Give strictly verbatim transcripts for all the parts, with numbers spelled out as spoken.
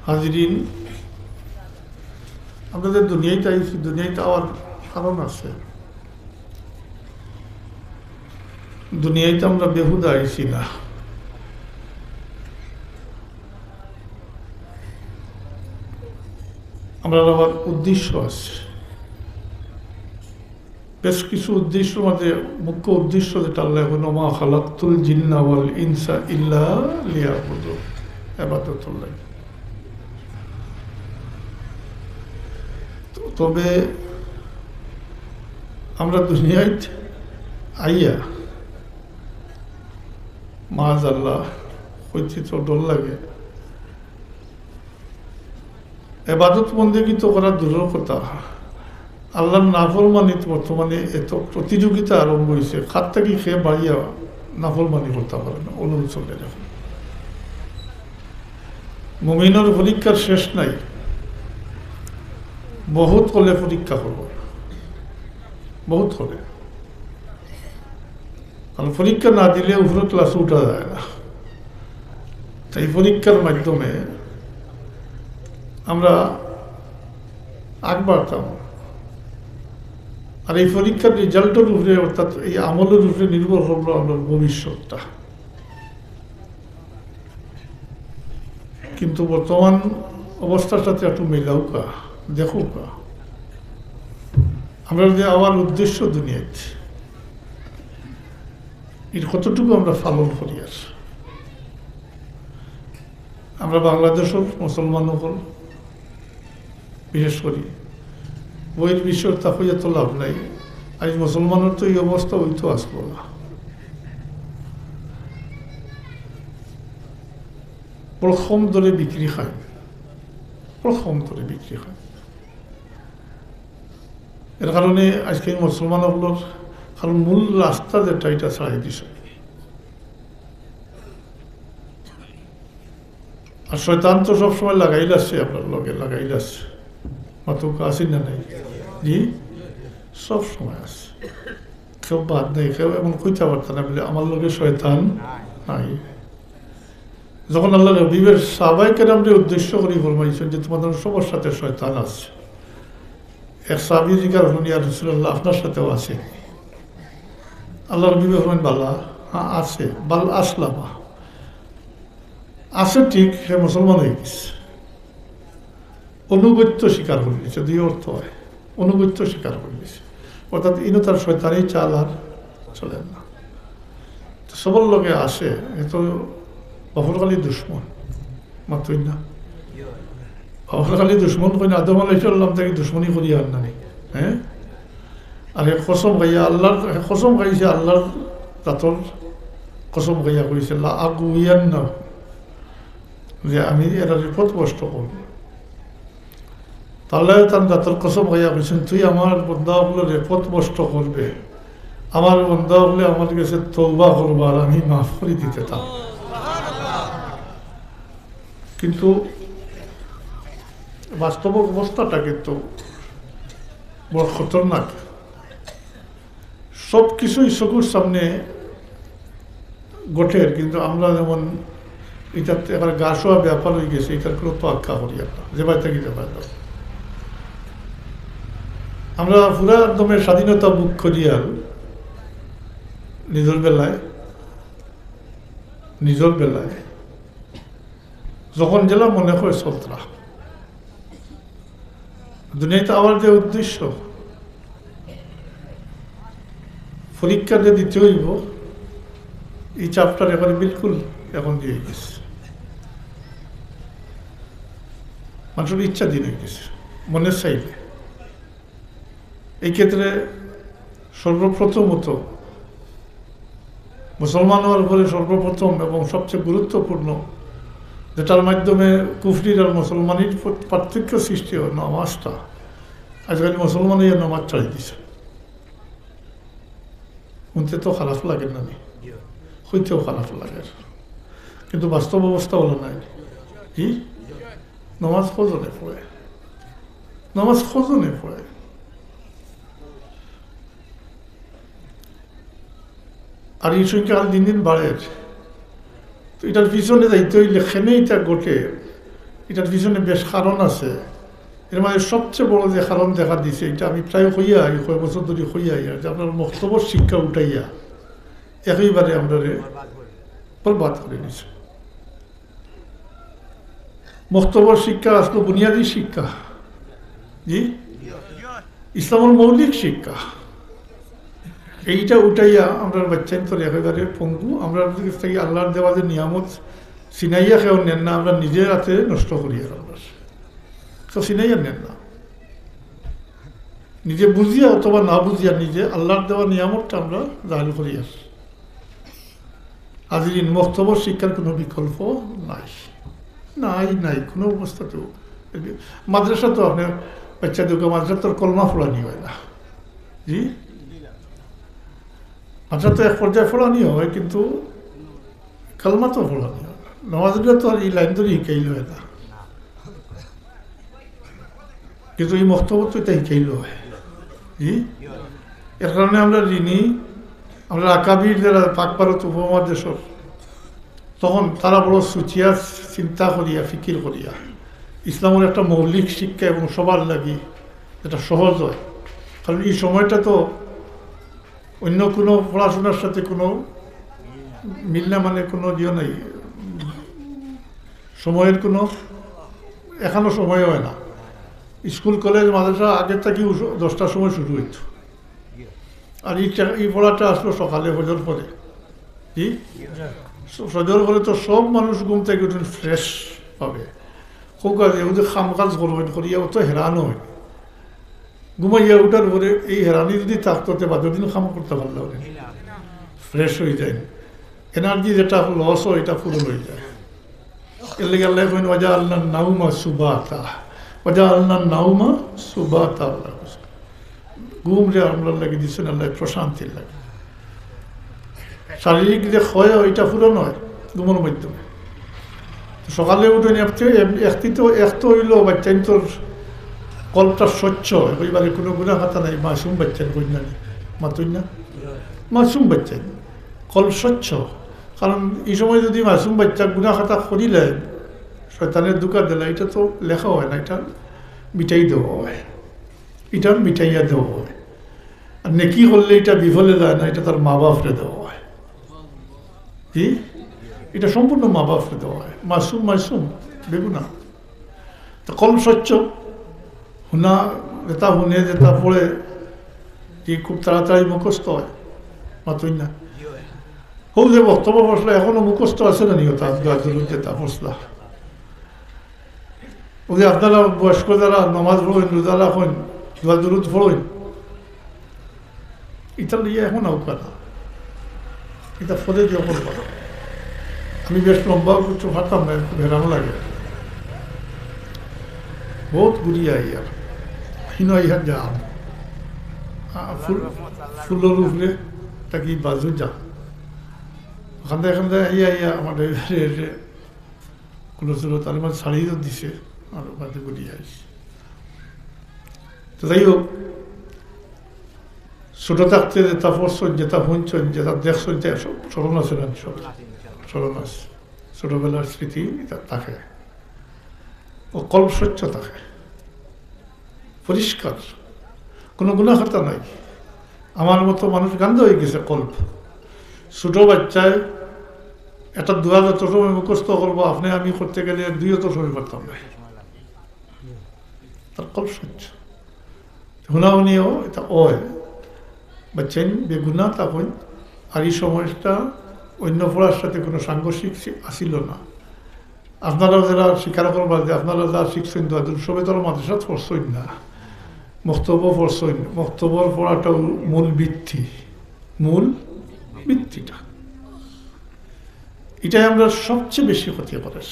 হাজিরিন, আমরা যে দুনিয়াইত আইছি, দুনিয়াইত আওয়ার কারণ আছে। দুনিয়াইত আমরা বেহুদা আইছি না, আমরার আবার উদ্দেশ্য আছে। বেশ কিছু উদ্দেশ্যর মাঝে মুখ্য উদ্দেশ্য যেটা আল্লাহ এখন, "ওমা খালাকতুল জিন্না ওয়াল ইনসা ইল্লা লিয়াবুদুন", এবাদতর লাগি। তো, তবে আমরা দুনিয়াইত আইয়া, মাআজাল্লাহ, কইতে তো ডর লাগে, এবাদত বন্দেগী তো করা দূরর কথা, আল্লাহর নাফরমানিত বর্তমানে এত প্রতিযোগিতা আরম্ভ হইছে, কার থাকি কে বাড়িয়া নাফরমানি করতা পারে না, অনল চলে এখন। মুমিনর পরীক্ষার শেষ নাই, বহুত হলে পরীক্ষা করব, বহুত হলে। কারণ পরীক্ষা না দিলে উপরে ক্লাসে উঠা যায় না। তাই পরীক্ষার মাধ্যমে আমরা আগ বাড়তাম। আর এই পরীক্ষার রেজাল্টের উপরে, অর্থাৎ এই আমলের উপরে নির্ভর করলো আমরার ভবিষ্যৎটা। কিন্তু বর্তমান অবস্থার সাথে একটু মিলাউক্কা, দেখউক্কা। আমরা যে আওয়ার উদ্দেশ্য দুনিয়াত, এর কতটুকু আমরা পালন করিয়ার। আমরা বাংলাদেশর মুসলমান অকল, বিশেষ করি বহির বিশ্বর তা কইয়া তো লাভ নাই। আজ মুসলমানর তো এই অবস্থা অইতো আসলো না। বড় কম দরে বিক্রি হয়, বড় কম দরে বিক্রি হয়। এর কারণে আজকে মুসলমান অকলর, কারণ মূল রাস্তা যেটা, এটা ছাড়াই দিছে। আর শয়তান তো সবসময় লাগাইল আছে, আপনার লগে লাগাইল আছে। মাতুক আছে না নাই? জি, সব সময় আছে। কেউ বাদ নেই, কেউ এমন কইতে পারত না বলে, "আমার লগে শয়তান নাই।" যখন আল্লাহর হাবিবের সাহাবায়ে কেরামরে উদ্দেশ্য করি ফরমাইছেন যে, "তোমাদের সবার সাথে শয়তান আছে।" এক সাহাবী জিজ্ঞাসা করলেন, "ইয়া রাসূলুল্লাহ, আপনার সাথেও আছে?" আল্লাহর হাবিবে ফরমাইন, "বালা, হ্যাঁ আছে, বাল আসলামা।" আছে ঠিক, সে মুসলমান হয়ে গেছে। অনুগত্য স্বীকার করে নিছে, দুই অর্থ হয়, অনুগত্য স্বীকার করে নিছে। অর্থাৎ ইনো তার শয়তানি চাল আর চলে না। তো সবার লগে আছে, এ তো বাফর খালি দুশমন, মাতই না। বাফর খালি দুশমন কই না, আদম আলাইহিস সালাম থাকি দুশমনি করি আর নানি, হ্যাঁ? আর হে কসম খাইয়া আল্লাহর, হে কসম খাইছে আল্লাহর জাতর কসম খাইয়া কইছে, "লা আগুইয়ান্না", যে আমি এরারে পথভ্রষ্ট করব। আল্লায় তান জাতর কসম খাইয়া কইছেন, "তুই আমার বন্দা অকলরে পথভ্রষ্ট করবে, আমার বন্দা অকলে আমার গেছে তওবা করবা আর আমি মাফ করি দিতে থাকব।" কিন্তু বাস্তব অবস্থাটা কিন্তু বড় খতরনাক। সব কিছুই চকুর সামনে ঘটের, কিন্তু আমরা যেমন ইটাত এবার গা শোয়া ব্যাপার হয়ে গেছে, ইটার কোনো তোয়াক্কা করি আমরা, যে বাড়ি থাকি যে বাড়ি থাকি। আমরা পুরা একদমে স্বাধীনতা ভোগ করি আর নিজর বেলায়, নিজর বেলায় যখন যেলা মনে হয় চলতরা। দুনিয়াতে আবার যে উদ্দেশ্য, পরীক্ষা যে দিতে হইব, এই চাপটা এখন বিলকুল এখন দিয়ে গেছে। মানুষের ইচ্ছা দিন হয়ে গেছে, মনে চাইলে। এই ক্ষেত্রে সর্বপ্রথমত মুসলমান হওয়ার পরে সর্বপ্রথম এবং সবচেয়ে গুরুত্বপূর্ণ, যেটার মাধ্যমে কুফরির আর মুসলমানির পা-, পার্থক্য সৃষ্টি হয়, নামাজটা। আজকাল মুসলমান হইয়া নামাজ ছাড়ি দিছে। শুনতে তো খারাপ লাগে না নি? হইতেও খারাপ লাগে। কিন্তু বাস্তব অবস্থা হলো না। কি? নামাজ কজনে পড়ে? নামাজ কজনে পড়ে? আর এই সংখ্যা আর দিন দিন বাড়ের। তো এটার পিছনে যাইতে হইলে কেনে এটা ঘটে, এটার পিছনে বেশ কারণ আছে। এর মাঝে সবচেয়ে বড় যে কারণ দেখা দিছে, এটা আমি প্রায় কইয়া আই, কয় বছর ধরি কইয়া আই, যে আপনার মক্তবর শিক্ষা উঠাইয়া একেবারে আমরারে বরবাদ করে দিছে। মক্তবর শিক্ষা আসলে বুনিয়াদী শিক্ষা, জি, ইসলামের মৌলিক শিক্ষা। এইটা উঠাইয়া আমরার বাচ্চাইন্তর একেবারে পঙ্গু। আমরার কাছ থাকি আল্লাহর দেওয়া যে নিয়ামত ছিনাইয়া কেউ নের না, আমরা নিজের হাতে নষ্ট করিয়ার। আমরা কেউ ছিনাইয়া নের না, নিজে বুঝিয়া অথবা না বুঝিয়া নিজে আল্লাহর দেওয়া নিয়ামতটা আমরা জাহিল করিয়ার। হাজিরিন, মক্তবর শিক্ষার কোনো বিকল্প নাই, নাই, নাই, কোনো অবস্থাতেও। মাদ্রাসা তো আপনি বাচ্চা দুঃখ, মাদ্রাসা তো কলমা পড়ানি হয় না, জি, মাদ্রাসা তো এক পর্যায়ে পড়ানি হয়, কিন্তু কলমা তো পড়ানি হয় না। নমাজগুলো তো আর এই লাইন ধরে শিখাইল হয় না, কিন্তু এই মক্তবর তো এটা শিখাইল হয়, জি। এর কারণে আমরা ঋণী। আমরা আকাবির যারা পাক ভারত উপমহাদেশর, তখন তারা বড় সুচিয়া চিন্তা করিয়া, ফিকির করিয়া ইসলামের একটা মৌলিক শিক্ষা এবং সবার লাগি যেটা সহজ হয়। কারণ এই সময়টা তো অন্য কোনো পড়াশোনার সাথে কোনো মিল না, মানে কোনো ইয়ে নাই, সময়ের কোনো, এখনো সময় হয় না। স্কুল, কলেজ, মাদ্রাসা আগে থাকি উস-, দশটার সময় শুরু হইতো, আর এই চা-, এই পড়াটা আসলো সকালে ফজর পরে। কি? স-, ফজর পরে তো সব মানুষ ঘুম থেকে উঠেন ফ্রেশ ভাবে। খুব কাজে ওদের কাম কাজ করবেন, করিয়া অত হেরান হয়। ঘুমাইয়া উঠার পরে এই হেরানি যদি থাকতো, তে বাদর দিন কাম করতে পারলো না, ফ্রেশ হয়ে যায়, এনার্জি যেটা লস হয়, এটা পূরণ হয়ে যায়। এর লাগি আল্লাহ কইন, "ওয়াজা আল্লাহ নাউমা সুবাতা, ওয়াজা আল্লাহ নাউমা সুবাতা।" আল্লাহ কইন, ঘুম যে আমরা লাগি দিচ্ছেন আল্লাহ প্রশান্তির লাগি। শারীরিক যে ক্ষয়, এটা পূরণ হয় ঘুমের মাধ্যমে। তো সকালে উঠে নিয়ে আপনি এক-, একটি তো, এক তো হইল বাচ্চাইন্তর কলবটা স্বচ্ছ, একেবারে কোনো গুণা খাতা নাই, মাসুম বাচ্চা, কই না, মাতুই না, মাসুম বাচ্চা, কলব স্বচ্ছ। কারণ এই সময় যদি মাসুম বাচ্চা গুণা খাতা করিলে, শয়তানের ধোঁকা দিলে, এটা তো লেখা হয় না, এটা মিটাই দেওয়া হয়, এটা মিটাইয়া দেওয়া হয়। আর নেকি করলে এটা বিফলে যায় না, এটা তার মা বাপরে দেওয়া হয়। কি? এটা সম্পূর্ণ মা বাপরে দেওয়া হয়। মাসুম, মাসুম, বেগুনা। তো কলব স্বচ্ছ, হুনা, যেটা হুনে, যেটা পড়ে, কি খুব তাড়াতাড়ি মুখস্থ হয়, মাতুই না। হউ যে বক্তব্য পড়ছলা, এখনো মুখস্থ আছে না নিয়ত, আজকে আজ যেটা পড়ছলা। ও যে আপনারা বয়স্ক যারা নামাজ পড়ইন, রোজা রাখইন, দোয়া দুরুদ পড়ইন, এটা লইয়া এখন আউকা না, এটা পরে দিয়ে করবা। আমি বেশ লম্বা কিছু পারতাম না, একটু বেরাম লাগে। বহুত ঘুরিয়া আইয়া, হিনো আইয়া যাম। আ, ফুল, ফুলর উপরে থাকি বাজু যা। ওখান থেকে, এখান থেকে আইয়া, আইয়া আমার ড্রাইভারে এসে কোনো ছিল, তার মানে ছাড়িয়ে তো দিছে, আর ওখান থেকে ঘুরিয়া আইছি। তো যাই হোক, ছোট থাকতে যেটা পড়ছইন, যেটা শুনছইন, যেটা দেখছইন, যেটা সব স্মরণ আছে না? সব স্মরণ আছে। ছোটবেলার স্মৃতি এটা থাকে, ও কলব স্বচ্ছ থাকে, পরিষ্কার, কোনো গুণা খাতা নাই। আমার মতো মানুষ গান্ধা হয়ে গেছে কলব। ছোট বাচ্চায় একটা দোয়া যত সময় মুখস্থ করবো, আপনি আমি করতে গেলে এক দুই অত সময় পারতাম না। তার কলব স্বচ্ছ। হুনাহুনিও এটা অয়। বাচ্চাইন বেগুনা তখন, আর এই সময়টা অন্য পড়ার সাথে কোনো সাংঘর্ষিক সি-, আসিল না। আপনারা যারা স্বীকার করবা যে আপনারা যা শিখছেন, দোয়া দুরুদ, সবে তো আর মাদ্রাসাত পড়ছইন না, মক্তবও পড়ছইন। মক্তবর পড়াটাও মূল ভিত্তি, মূল ভিত্তিটা। এটাই আমরা সবচেয়ে বেশি ক্ষতি করে।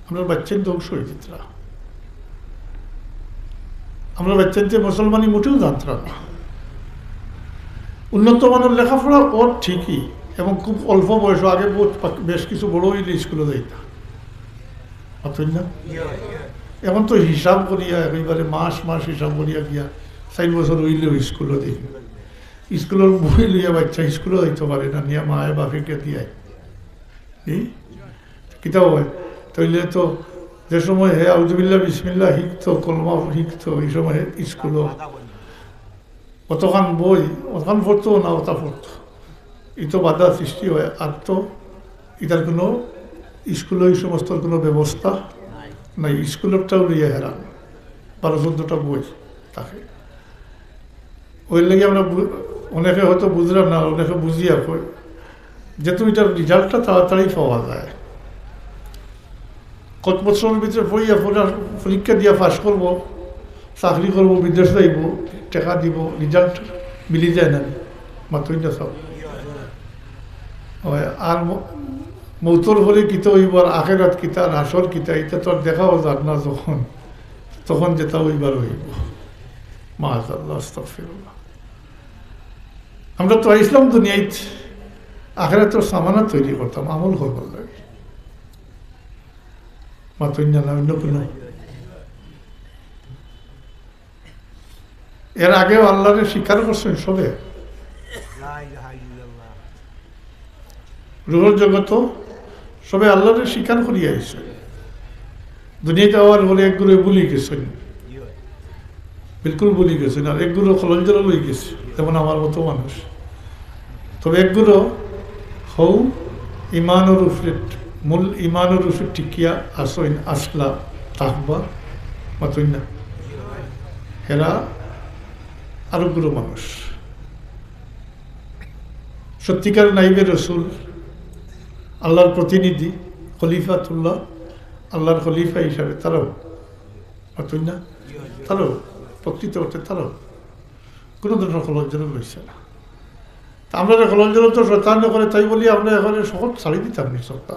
আমরা বাচ্চাইন ধ্বংস হয়ে যেতরা। আমরা বাচ্চাইনতে মুসলমানি মোটেও জানতরা না। উন্নত মানের লেখাপড়া ওর ঠিকই, এবং খুব অল্প বয়স, আগে বহুত পাক-, বেশ কিছু বড় হইলে স্কুলে যাইতা। মাতুই না? এখন তো হিসাব করিয়া, একেবারে মাস মাস হিসাব করিয়া গিয়া চার বছর হইলেও স্কুলে দেই। স্কুলের বই লইয়া বাচ্চা স্কুলে যাইতে পারে না, নিয়া মায়ে বাপে গিয়া দিয়া। এই? কিতা হয়? তাইলে তো যে সময় হে আউযুবিল্লাহ বিসমিল্লাহ শিখতো, কলমা শিখতো, এই সময় হে স্কুলো অতখান বই, অতখান পড়তো না, অতা পড়তো। ই তো বাধা সৃষ্টি হয়। আর তো ইতার কোনো স্কুলো এই সমস্ত কোনো ব্যবস্থা নাই। স্কুলরটাও লইয়া হেরান, বারো চোদ্দটা বই থাকে। ওই লাগি আমরা বু-, অনেকে হয়তো বুঝরা না, অনেকে বুঝিয়া কয়, যেহেতু ইটার রেজাল্টটা তাড়াতাড়ি পাওয়া যায়। কত বছরর ভিতরে পড়িয়া পড়া, পরীক্ষা দিয়া পাস করবো, চাকরি করবো, বিদেশ যাইবো, টেকা দিবো, রেজাল্ট মিলি যায় না, মাতইন না সব। হয়, আর ম-, মৌতর পরে কিতা অইবো, আর আখেরাত কিতা, আর হাশর কিতা, ইটা তো আর দেখাও যার না যখন, তখন যেটা অইবার অইবো। মাআযাল্লাহ, আস্তাগফিরুল্লাহ। আমরা তো আইছলাম দুনিয়াত আখেরাতর সামানা তৈরি করতাম, আমল করবার লাগি। মাতইন না, না অন্য কোনো। এর আগেও আল্লাহরে স্বীকার করছইন সবে। রুহর জগতো সবে আল্লাহরে স্বীকার করিয়া আইছইন। দুনিয়াত আওয়ার পরে একগুরে ভুলি গেছইন, বিলকুল ভুলি গেছইন, আর একগুরে কলঞ্জল অই গেছে, যেমন আমার মতো মানুষ। তবে একগুরে হউ ইমানর উপরে, মূল ইমানর উপরে টিকিয়া আছইন, আছলা, তাকওয়া, মাতইন না। হেরা আরোগ্য মানুষ, সত্যিকার নাইবে রসুল, আল্লাহর প্রতিনিধি, খলিফাতুল্লাহ, আল্লাহর খলিফা হিসাবে তারাও, মাতইন না, তারাও প্রকৃত অর্থে তারাও কোনো ধরনের কলঞ্জল অইছে না। তা আমরা যে কলঞ্জল তো শয়তানে করে, তাই বলি আমরা এখন সকল ছাড়ি দিতাম নি সবটা।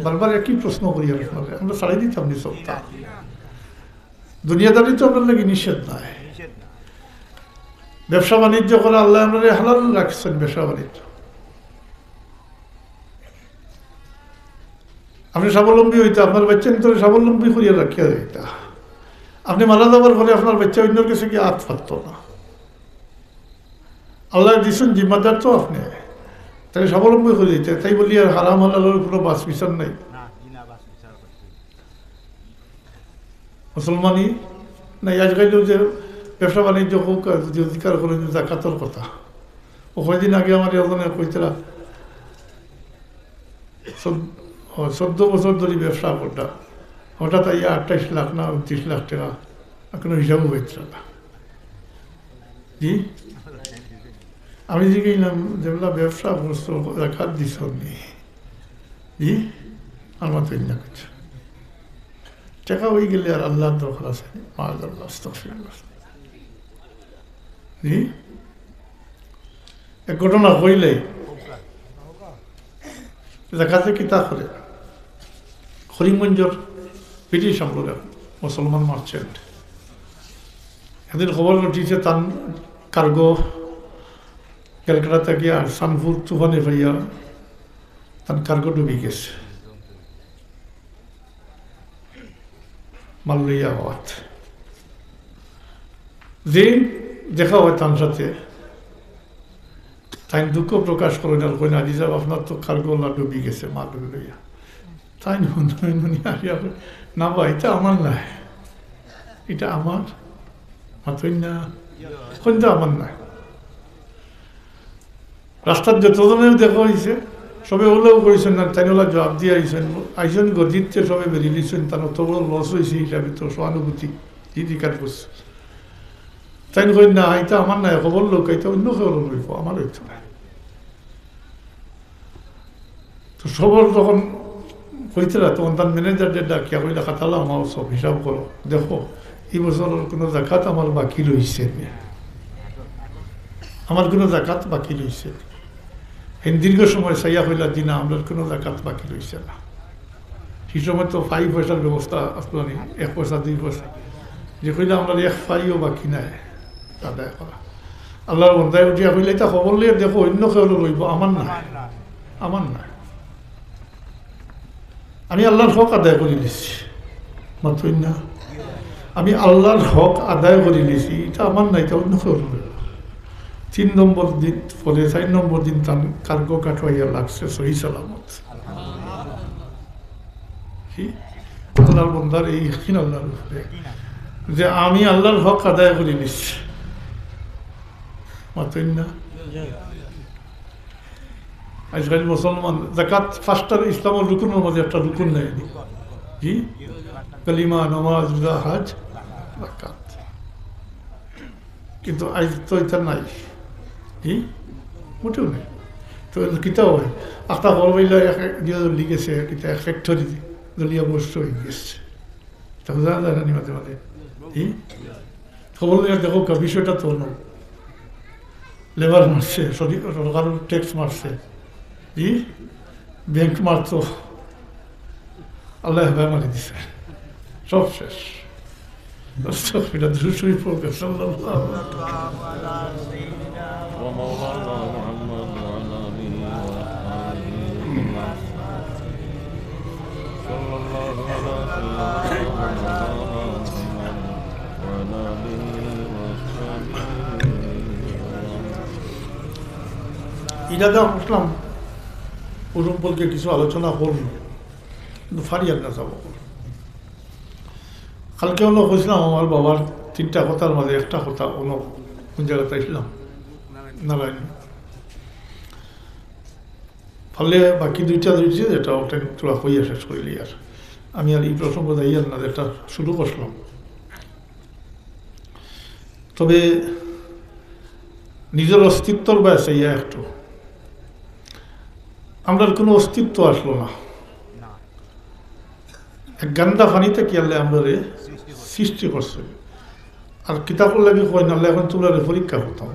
বারবার একই প্রশ্ন করি আপনারে, আমরা ছাড়ি দিতাম নি সবটা। দুনিয়াদারি তো আপনার লাগি নিষেধ নাই। ব্যবসা বাণিজ্য করা আল্লাহ আপনারে হালাল রাখছেন, ব্যবসা বাণিজ্য। আপনি স্বাবলম্বী হইতা, আপনার বাচ্চা নিতে স্বাবলম্বী করিয়া রাখিয়া দিতা। আপনি মারা যাবার পরে আপনার বাচ্চা অন্যর কাছে গিয়ে আত পাততো না। আল্লাহ দিছেন জিম্মাদার তো আপনি, তাহলে স্বাবলম্বী করে দিতে। তাই বলি আর হারাম হালালের কোনো বাছ বিচার নাই। মুসলমানি নাই, আজকাল যে ব্যবসা বাণিজ্য হোক, আর যদি অধিকার করে যে জাকাতর কথা, ও কয়দিন আগে আমার একজনে কইতরা, চোদ্দ, ও, চোদ্দ বছর ধরে ব্যবসা করতা, হঠাৎ আইয়া আঠাইশ লাখ না ঊনত্রিশ লাখ টাকা, আর কোনো হিসাবও হইতরা না। জি, আমি জিজ্ঞাসলাম, "যেগুলা ব্যবসা করছো, জাকাত দিছো নি?" জি, আমার তো ইন্না করছে। টাকা হয়ে গেলে আর আল্লাহর দরকার আছে নি? মাআযাল্লাহ, আস্তাগফিরুল্লাহ। জি, এক ঘটনা কইলে, জাকাতে কিতা করে? করিমগঞ্জর ব্রিটিশ আমলর এক মুসলমান মার্চেন্ট। একদিন খবর উঠিছে, তান কার্গো ক্যালকাটা থাকি আর সানপুর তুফানে পাইয়া তান কার্গো ডুবি গেছে। মাল লইয়া হওয়াত। যেই দেখা হয় তার সাথে, তাই দুঃখ প্রকাশ করেন আর কইন, "আজি সাহেব, আপনার তো কার্গো ওলা ডুবি গেছে, মাল লইয়া।" তাই হুনি আসিয়া কইন, "না বা, ইটা আমার নায়, ইটা আমার।" মাতইন না, কইন, "তো আমার নায়।" রাস্তাত যতজনে দেখা হইছে, সবে ওলাও কইছইন না, তাইন ওলা জবাব দিয়া আইছইন, আইছইন গদিতে সবে বেরি লইছইন, তান অত বড় লস হইছে হিসাবে তো সহানুভূতি, জি, জি, কাজ করছে। তাইন কইন না, "ইটা আমার নায়, খবর লউক্কা, ইটা অন্য কেউর লইবো, আমার অইতো নায়।" তো সবর যখন কইতরা, তখন তান ম্যানেজাররে ডাকিয়া কইলা, "খাতা লাও, আমার সব হিসাব করো, দেখো, এই বছরর কোনো জাকাত আমার বাকি রইছে নি, আমার কোনো জাকাত বাকি রইছে নি।" হেন দীর্ঘ সময় চাইয়া কইলা, "জি না, আমরার কোনো জাকাত বাকি রইছে না।" সেই সময় তো পাই পয়সার ব্যবস্থা আসলো নি, এক পয়সা, দুই পয়সা। যে কইলা, "আমরার এক পাইও বাকি নাই আদায় করা।" আল্লাহর বন্দায় উঠিয়া কইলা, "ইটা খবর লইয়া দেখো, অন্য কেউর লইবো, আমার নায়, আমার নায়। আমি আল্লাহর হক আদায় করি নিছি।" মাতইন না? "আমি আল্লাহর হক আদায় করি নিছি, ইটা আমার নায়, ইটা অন্য কেউর লইবো।" তিন নম্বর দিন পরে, চাইর নম্বর দিন তান কার্গো কাঠওয়াইয়া লাগছে সহি সালামত। কি? আল্লাহর বন্দার এই ইয়াকিন আল্লাহর উপরে যে আমি আল্লাহর হক আদায় করি নিছি। মাতইন না? আজকাল মুসলমান জাকাত পাঁচটা ইসলামের রুকনের মধ্যে একটা রুকন নেয়নি। জি? কালিমা, নামাজ, রোজা, হজ, জাকাত। কিন্তু আজ তো এটা নাই। জি? মোটেও নাই। তো কিতা হয়? আখতা হল বইলা এক, এক, দিয়ে লিখেছে, কিতা এক ফ্যাক্টরি দলিয়া বর্ষ হয়ে গেছে। তা বুঝা যায় না নি মাঝে মাঝে? জি? খবর নিয়ে দেখো, কা বিষয়টা তো অন্য। লেবার মারছে, সরি-, সরকার ট্যাক্স মারছে। জি? ব্যাংক মারতো। আল্লাহ হেফাজত মারি দিছে। সব শেষ। আস্তাগফিরুল্লাহ, দুরূদ শরীফ পড়ুক, সাল্লাল্লাহু আলাইহি ওয়া সাল্লাম। ومولانا محمد وعلى آله وأصحابه. صلى الله على سيدنا محمد وعلى آله وأصحابه. ইরাদা করলাম, ওর সম্পর্কে কিছু আলোচনা করব, কিন্তু ফারিয়ার না যাবো। কালকে অনো কইছিলাম আমার বাবার তিনটা কথার মাঝে একটা কথা অনো কোন জায়গাতে আইছিলাম, নারায়ণ। ফলে বাকি দুইটা রয়েছে, যেটা ওটা তোরা কইয়া শেষ করিলি। আর আমি আর এই প্রসঙ্গ যাইয়ার না, যেটা শুরু করছিলাম। তবে নিজের অস্তিত্বর বায় চাইয়া একটু, আমরার কোনো অস্তিত্ব আসলো না। এক গান্দা পানি থাকি আল্লাহ আমরারে সৃষ্টি করছে। আর কিতাবর লাগি কই না, আল্লাহ এখন তোমরারে পরীক্ষা করতাম।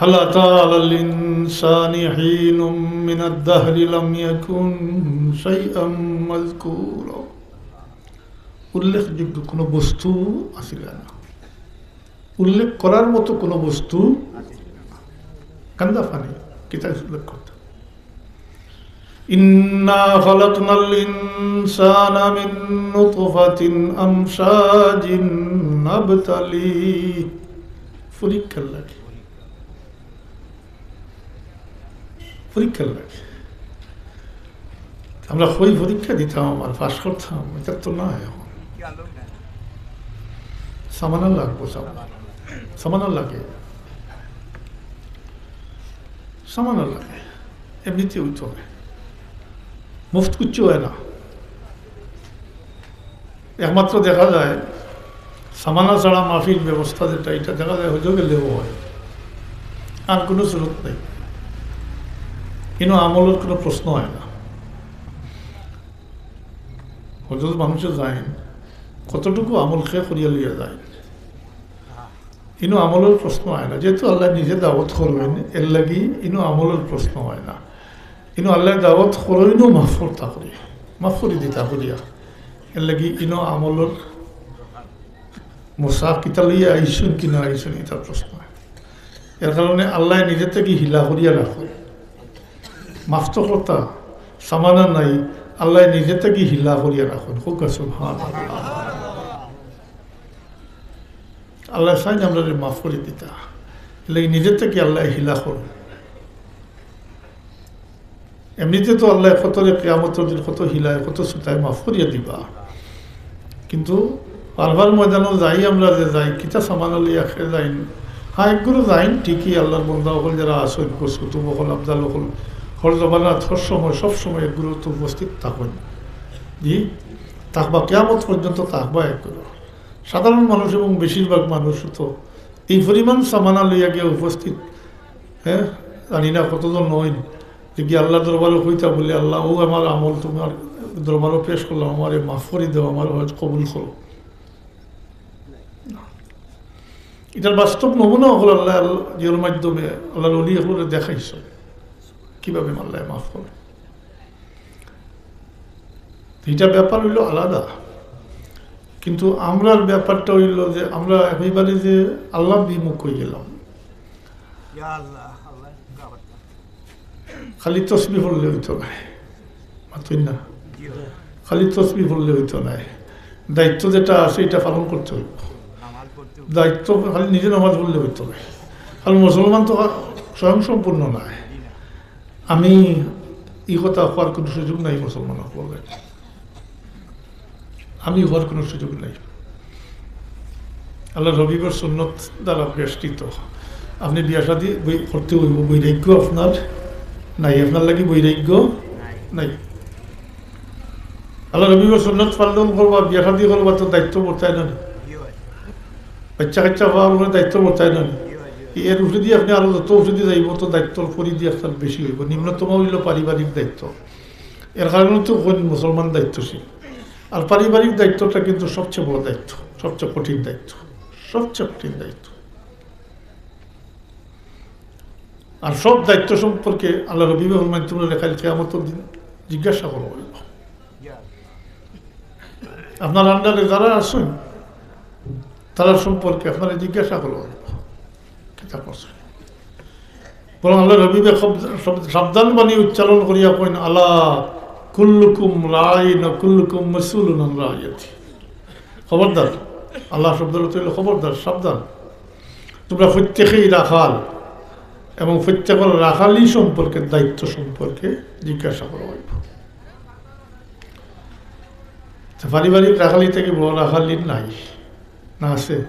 هل أتى على الإنسان حين من الدهر لم يكن شيئا مذكورا। উল্লেখযোগ্য কোনো বস্তু আছিল না, উল্লেখ করার মতো কোনো বস্তু। গান্দা পানি, কিতাব উল্লেখ করতে। إنا خلقنا الإنسان من نطفة أمشاج نبتليه। পরীক্ষার লাগি, পরীক্ষার লাগি। আমরা কই পরীক্ষা দিতাম, আর পাস করতাম, এটা তো না এখন। সামানা লাগবো, সামানা। সামানা লাগে, সামানা লাগে, এমনিতে হইতো না, মুফত কিচ্ছু হয় না। একমাত্র দেখা যায় সামানা ছাড়া মাহফিল ব্যবস্থা যেটা, এটা দেখা যায় হজো গেলেও হয়, আর কোনো সুরত নেই। কিন্তু আমলের কোনো প্রশ্ন হয় না। হজো মানুষে যায়, কতটুকু আমল খে করিয়া লইয়া যায়, ইনো আমলের প্রশ্ন হয় না। যেহেতু আল্লাহ নিজে দাওয়াত করবেন, এর লাগি ইনো আমলের প্রশ্ন হয় না। ইনো আল্লাহ দাওয়াত করইনও মাফ করতা করিয়া, মাফ করি দিতা করিয়া। এর লাগি ইনো আমলের মুসা কিতা লইয়া আইসুন কি না আইসুন, এটা প্রশ্ন হয়। এর কারণে আল্লাহ নিজে থাকি হিলা করিয়া রাখুন, মাফ তো করতা, সামানা নাই, আল্লাহ নিজে থাকি হিলা করিয়া রাখুন। হোক সুবহানাল্লাহ। আল্লাহ চাইন আমরারে মাফ করি দিতা, এর লাগি নিজে থাকি আল্লাহ হিলা করুন। এমনিতে তো আল্লাহ কতরে কিয়ামতর দিন কত হিলায়, কত সুতায় মাফ করিয়া দিবা, কিন্তু বারবার ময়দানো যাই আমরা, যে যাই, কিতা সামানা লইয়া খে যাইন। হ্যাঁ, একগুলো যাইন ঠিকই, আল্লাহর বন্দা অকল যারা আছইন, কুতুব অকল, আবদাল অকল, হর জমানাত, হর সময়, সব সময় একগুলো তো উপস্থিত থাকইন। জি, থাকবা, কিয়ামত পর্যন্ত থাকবা একগুলো। সাধারণ মানুষ এবং বেশিরভাগ মানুষ তো এই পরিমাণ সামানা লইয়া গিয়া উপস্থিত, হ্যাঁ, জানি না কতজন নইন, যে কি আল্লাহর দরবারো কইতা বলে, "আল্লাহ, ও আমার আমল তোমার দরবারো পেশ করলাম, আমারে মাফ করি দেও, আমার হজ কবুল করো।" এটার বাস্তব নমুনা অকল আল্লাহ, আল্লাহ, এর মাধ্যমে আল্লাহর ওলি অকলরে দেখাইছে কিভাবে আল্লাহ মাফ করে। এটা ব্যাপার হইল আলাদা, কিন্তু আমরার ব্যাপারটা হইল যে আমরা একেবারে যে আল্লাহ বিমুখ হয়ে গেলাম। ইয়া আল্লাহ, আল্লাহ, খালি তসবি পড়লে হইতো না, মাতইন না? খালি তসবি পড়লে হইতো না। দায়িত্ব যেটা আছে, এটা পালন করতে হইব। দায়িত্ব খালি নিজে নামাজ পড়লে হইতো না। কারণ মুসলমান তো স্বয়ং সম্পূর্ণ নয়। আমি এই কথা কওয়ার কোনো সুযোগ নাই মুসলমান অকলরে। আমি হওয়ার কোনো সুযোগ নাই। আল্লাহর হাবিবের সুন্নত দ্বারা বেষ্টিত। আপনে বিয়া শাদী বই-, করতে অইবো, বৈরাগ্য আপনার নাই, আপনার লাগি বৈরাগ্য নাই। আল্লাহর হাবিবের সুন্নত পালন করবা, বিয়া শাদী করবা, তো দায়িত্ব বর্তায় না নি? বাচ্চা কাচ্চা হওয়ার উপরে দায়িত্ব বর্তায় না নি? এর উপরেদি আপনে আরো যত উপরেদি যাইবো, তো দায়িত্বর পরিধি আপনার বেশি অইবো। নিম্নতম অইলো পারিবারিক দায়িত্ব। এর কারণে তো কোন মুসলমান দায়িত্বশীল। আর পারিবারিক দায়িত্বটা কিন্তু সবচেয়ে বড় দায়িত্ব, সবচেয়ে কঠিন দায়িত্ব, সবচেয়ে কঠিন দায়িত্ব। আর সব দায়িত্ব সম্পর্কে আল্লাহর হাবিবে ফরমাইন, "তুমরারে কাইল কিয়ামতর দিন জিজ্ঞাসা করা অইবো। আপনার under-এ যারা আছইন, তারার সম্পর্কে আপনারে জিজ্ঞাসা করা অইবো।" কিতা করছইন? বরং আল্লাহর হাবিবে খুব সব-, সাবধান বাণী উচ্চারণ করিয়া কইন, "আলা কুল্লুকুম রাইন ওয়া কুল্লুকুম মাসউলুন আন রাইয়াতি।" খবরদার, আল্লাহ শব্দর অর্থ অইলো খবরদার, সাবধান। তুমরা প্রত্যেকেই রাখাল এবং প্রত্যেকের রাখালি সম্পর্কে, দায়িত্ব সম্পর্কে জিজ্ঞাসা করা অইবো। তো পারিবারিক রাখালি থাকি বড় রাখালি নাই, না আছে?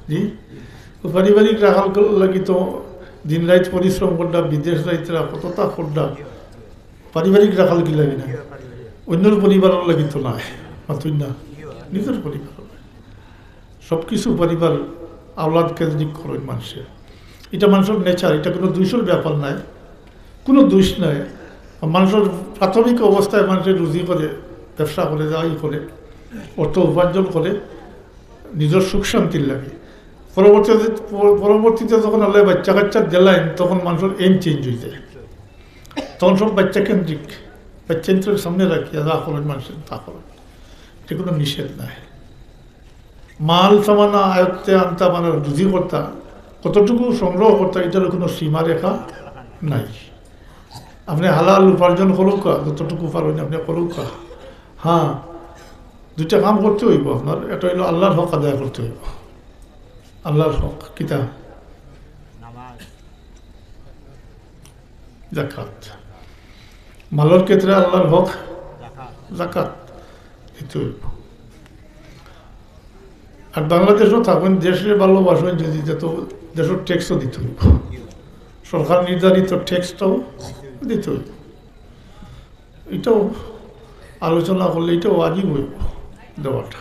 জি? তো পারিবারিক রাখাল লাগি তো দিন রাইত পরিশ্রম কররা, বিদেশ যাইতরা, কততা কররা। পারিবারিক রাখাল কি লাগি না? অন্যর পরিবারর লাগি তো নায়, মাতুন না, নিজর পরিবার। সব কিছু পরিবার আওলাদ কেন্দ্রিক করইন মানষে। ইটা মানষর nature, ইটা কোনো দুষর ব্যাপার নায়, কোনো দুষ নায়। মানষর প্রাথমিক অবস্থায় মানষে রুজি করে, ব্যবসা করে, যাই করে, অর্থ উপার্জন করে, নিজর সুখ শান্তির লাগি। পরবর্তীতে, পর-, পরবর্তীতে যখন আল্লায় বাচ্চা কাচ্চা দিলাইন, তখন মানষর aim change অই যায়। তখন সব বাচ্চা কেন্দ্রিক, বাচ্চা কেন্দ্রিক সামনে রাখিয়া যা করইন মানষে, তা করইন। ইটা কোনো নিষেধ নাই। মাল সামানা আয়ত্তে আনতা, মানে রুজি করতা, কতটুকু সংগ্রহ করতা, ইটার কোনো সীমারেখা নাই। আপনে হালাল উপার্জন করউক্কা, যতটুকু পারইন আপনে করউক্কা। হ্যাঁ, দুইটা কাম করতে অইবো আপনার। একটা অইলো আল্লাহর হক আদায় করতে অইবো। আল্লাহর হক কিতা? নামাজ। জাকাত। মালর ক্ষেত্রে আল্লাহর হক জাকাত। জাকাত দিতে অইবো। আর বাংলাদেশও থাকইন, দেশরে ভালোবাসইন যদি, তে তো দেশর tax-ও দিতে অইবো। সরকার নির্ধারিত tax-টাও দিতে অইবো। ইটাও আলোচনা করলে ইটাও ওয়াজিব অইবো দেওয়াটা।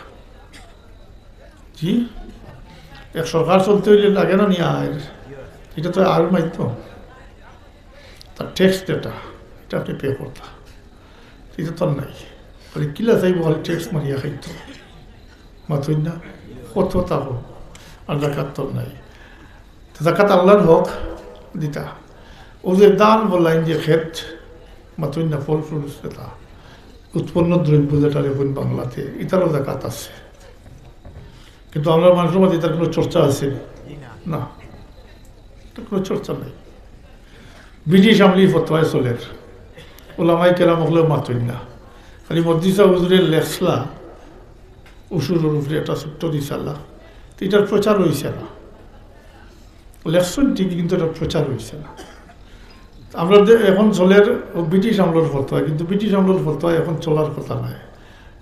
জি, এক সরকার চলতে অইলে লাগে না নি আয়? ইটা তো আয়ের মাধ্যম। তার tax যেটা, ইটা আপনে pay করতা। ইটা তো নাই। খালি কিলা চাইবো, খালি tax মারিয়া খাইতো। মাতুন না? কত তা হোক। আর জাকাত তো নাই। তো জাকাত আল্লাহর হক দিতা। অউ যে ধান ফলাইন যে খেত, মাতুন না, ফল fruits যেটা, উৎপন্ন দ্রব্য যেটারে কইন বাংলাতে, ইটারও জাকাত আছে। কিন্তু আমরার মানষর মাঝে ইটার কোনো চর্চা আছে? না, ইটার কোনো চর্চা নাই। ব্রিটিশ আমলি ফতোয়ায় চলের, ওলামায়ে কেরাম অকলেও মাতইন না। খালি মদরিসা হুজুরে লেখছলা উসুরর উপরে একটা ছোট্ট রিসালা, তো ইটার প্রচার অইছে না। লেখছইন ঠিকই, কিন্তু ইটার প্রচার অইছে না। আমরা যে এখন চলের ও ব্রিটিশ আমলর ফতোয়া, কিন্তু ব্রিটিশ আমলর ফতোয়া এখন চলার কথা নায়।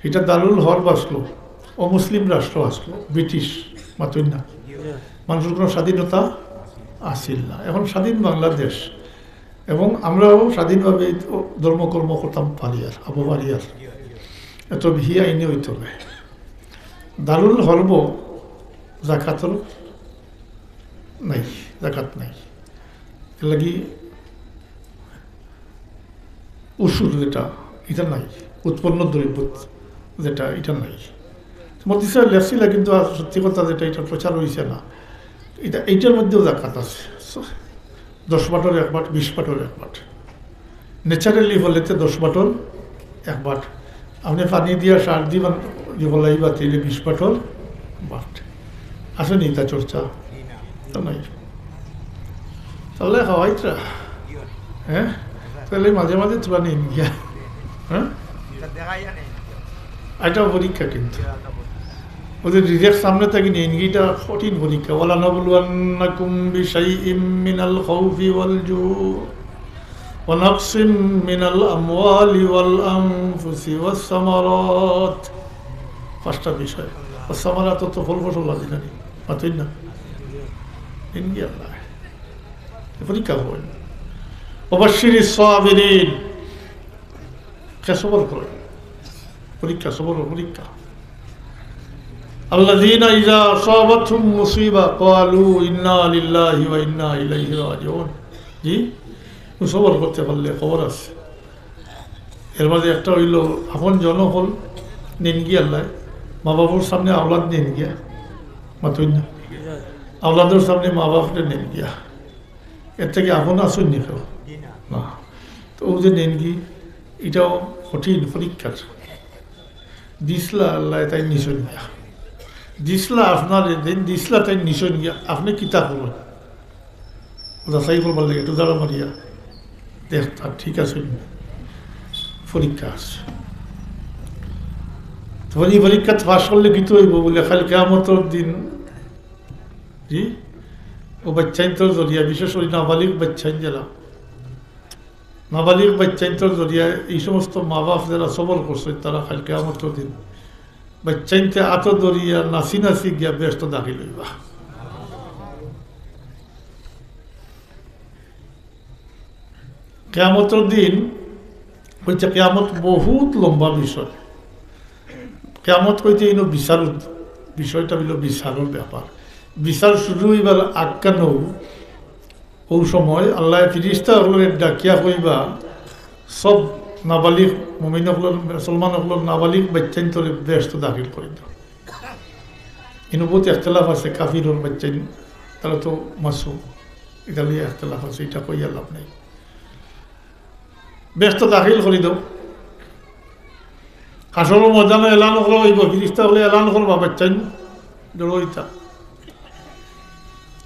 ইটা দারুল হরব আছলো, অমুসলিম রাষ্ট্র আছলো, ব্রিটিশ, মাতুন না। মানষর কোনো স্বাধীনতা আছিল না। এখন স্বাধীন বাংলাদেশ, এবং আমরাও স্বাধীনভাবে ধর্মকর্ম করতাম পারিয়ার, আবো পারিয়ার। এত বেআইনি অইতো নায়। দারুল হরব জাকাতর নাই, জাকাত নাই। এর লাগি উসুর যেটা, ইটা নাই, উৎপন্ন দ্রব্য যেটা, ইটা নাই। মদরিসা লেখছিলা, কিন্তু আর সত্যি কথা যেটা, ইটা প্রচার অইছে না। ইটা, ইটার মধ্যেও জাকাত আছে। দশ বাটর এক বাট, বিশ বাটর এক বাট। Naturally ফলেতে দশ বাটর এক বাট। আপনে পানি দিয়া সার দিবা, যে ফলাইবা, তাইলে বিশ বাটর বাট। আছে নি ইতা চর্চা? তো নাই। তাইলে খাওয়াইতরা? হ্যাঁ? তাইলে মাঝে মাঝে থুড়া নেইন গিয়া। হ্যাঁ? ইটা পরীক্ষা কিন্তু। ওদের direct সামনে থাকি নেইন গিয়া, ইটা কঠিন পরীক্ষা। وَلَنَبْلُوَنَّكُمْ بِشَيْءٍ مِّنَ الْخَوْفِ وَالْجُوعِ وَنَقْصٍ مِّنَ الْأَمْوَالِ وَالْأَنفُسِ وَالثَّمَرَاتِ পাঁচটা বিষয়। ও সামারা তো, তো ফল ফসল লাগি না নি? মাতইন না। ইনশাআল্লাহ। এ পরীক্ষা হয়। ওবাশশিরিস সাবিরিন। কে সবর করে? পরীক্ষা, সবর পরীক্ষা। আল্লাযীনা ইযা আসাবাতহুম মুসিবা ক্বালু ইন্না লিল্লাহি ওয়া ইন্না ইলাইহি রাজিউন। জি? সবর করতে পারলে খবর আছে। এর মাঝে একটা অইলো, আপন জন অকল নেইন গিয়া আল্লায়, মা বাবার সামনে আওলাদ নেইন গিয়া, মাতইন না, আওলাদর সামনে মা বাপরে নেইন গিয়া, এর থাকি আপন আছইন নি কেউ? না। তো অউ যে নেইন গি, ইটাও কঠিন পরীক্ষার। দিছলা আল্লায় তাইন নিছইন গিয়া, দিছলা আপনারে দিন, দিছলা তাইন নিছইন গিয়া, আপনে কিতা করইন? যাচাই করবার লাগি একটু দাঁড়া মারিয়া দেখতা ঠিক আছে নি? পরীক্ষা আছে। তো ই পরীক্ষাত পাশ করলে কিতা অইবো বুলে, কাইল কিয়ামতর দিন, জি, অউ বাইচ্চাইন্তর জরিয়া, বিশেষ করি নাবালিগ বাইচ্চাইন যেরা, নাবালিগ বাইচ্চাইন্তর জরিয়া ই সমস্ত মা বাপ যেরা সবর করছে, তারা কাইল কিয়ামতর দিন বাইচ্চাইন্তে আতো ধরিয়া নাচি নাচি গিয়া বেহেস্তো দাখিল অইবা। কিয়ামতর দিন অইছে, কিয়ামত বহুত লম্বা বিষয়। কিয়ামত কইতে ইনো বিচার, বিষয়টা অইলো বিচারর ব্যাপার। বিচার শুরু অইবার আগখানো অউ সময় আল্লায় ফিরিস্তা অকলরে ডাকিয়া কইবা, সব নাবালিগ মুমিন অকলর, মুসলমান অকলর নাবালিগ বাইচ্চাইন্তরে বেহেস্তো দাখিল করি দেও। ইনো বহুত ইখতিলাফ আছে, কাফিরর বাইচ্চাইন, তারা তো মাসুম, ইটা লইয়া ইখতিলাফ আছে, ইটা কইয়া লাভ নাই। বেহেস্তো দাখিল করি দেও। হাশরর ময়দানো এলান করা অইবো, ফিরিস্তা অকলে এলান করবা, বাইচ্চাইন দৌড়াইতা।